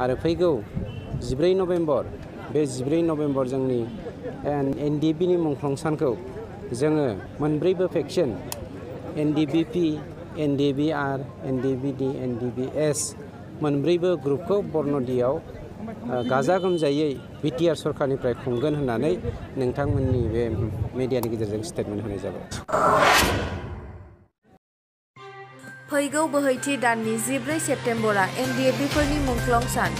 आरो फैगौ 14 नभेम्बर बे 14 नभेम्बर जोंनि एनडिएफबि मुंख्लं सानखौ जोङो मोनब्रैबो फेक्सन एनडिएफबि, एनडिएफबिआर, एनडिएफबिडि, एनडिएफबिएस मोनब्रैबो ग्रुपखौ बरन'दियाव गाजा गोमजायै बिटिआर सरकारनिफ्राय खुंगोन होननानै नोंथांमोननि बे मिडियानि गेजेरजों स्टेटमेन्ट होनाय जाबाय। फैगौ बोहैथि दाननि 14 सेप्तेम्बरा एनडिएफबिफोरनि मुंख्लं सान।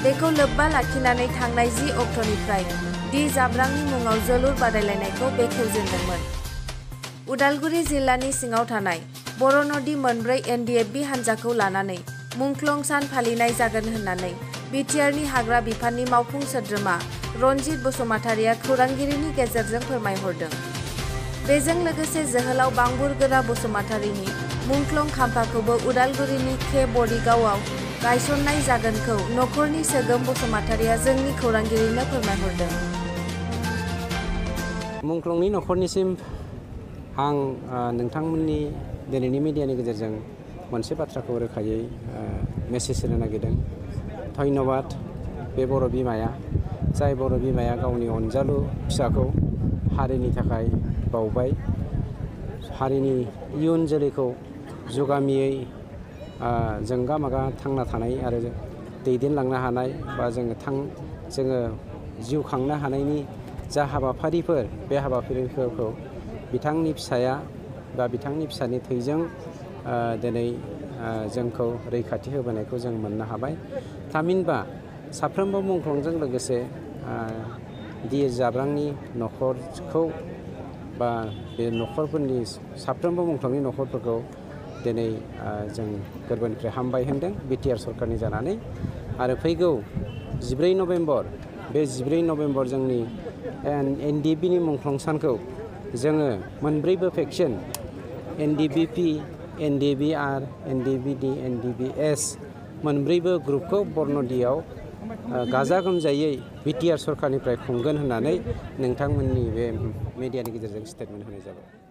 बेखौ लोब्बा लाखिनानै थांनाय 10 अक्ट'निफ्राय दि जाब्रांनि मुङाव जोलुर बादायलायनायखौ बेखेवजेनदोंमोन। उदालगुरि जिल्लानि सिङाव थानाय बरन'दि मोनब्रै एनडिएफबि हान्जाखौ लानानै मुंख्लं सान फालिनाय जागोन होननानै बिटिआरनि हाग्रा बिफाननि मावफुं सोद्रोमा रनजित बसुमतारिया खौरांगिरिनि गेजेरजों फोरमायहरदों। बेजों लोगोसे जोहोलाव बांबुरगोरा बसुमतारिनि मुंख्लं खाम्फाखौबो उदालगुरिनि के बरिगावआव गायसननाय जागोनखौ नखरनि सोगोम बसुमतारिया जोंनि खौरांगिरिनो फोरमायहरदों। मुंख्लंनि नखरनिसिम आं नोंथांमोननि दिनैनि मिडियानि गेजेरजों मोनसे बाथ्राखौ रोखायै मेसेज होनो नागिरदों। धन्यबाद बे बर' बिमाया, जाय बर' बिमाया गावनि अनजालु फिसाखौ हारिनि थाखाय बावबाय, हारिनि इयुन जोलैखौ जुगामियै जोंगा मागा थांना थानाय आरो दैदेनलांनो हानाय बा जोङो जिउ खांनो हानायनि जा हाबाफारिफोर बे हाबाफारिफोरखौ बिथांनि फिसाया बा बिथांनि फिसानि थैजों दिनै जोंखौ रैखाथि होबोनायखौ जों मोननो हाबाय। थामहिनबा साफ्रोमबो मुंख्लंजों लोगोसे दि जाब्रांनि नखरखौ बा बे नखरफोरनि साफ्रोमबो मुंख्लंनि नखरफोरखौ दिनै जों गोरबोनिफ्राय हामबाय होनदों बिटिआर सरकारनि जानानै। आरो फैगौ 14 नभेम्बर बे 14 नभेम्बर जोंनि एनडिएफबिनि मुंख्लं सानखौ जोङो मोनब्रैबो फेक्सन एनडिएफबि, एनडिएफबिआर, एनडिएफबिडि, एनडिएफबिएस मोनब्रैबो ग्रुपखौ बरन'दियाव गाजा गोमजायै बिटिआर सरकारनिफ्राय खुंगोन होननानै नोंथांमोननि बे मिडियानि गेजेरजों स्टेटमेन्ट होनाय जाबाय।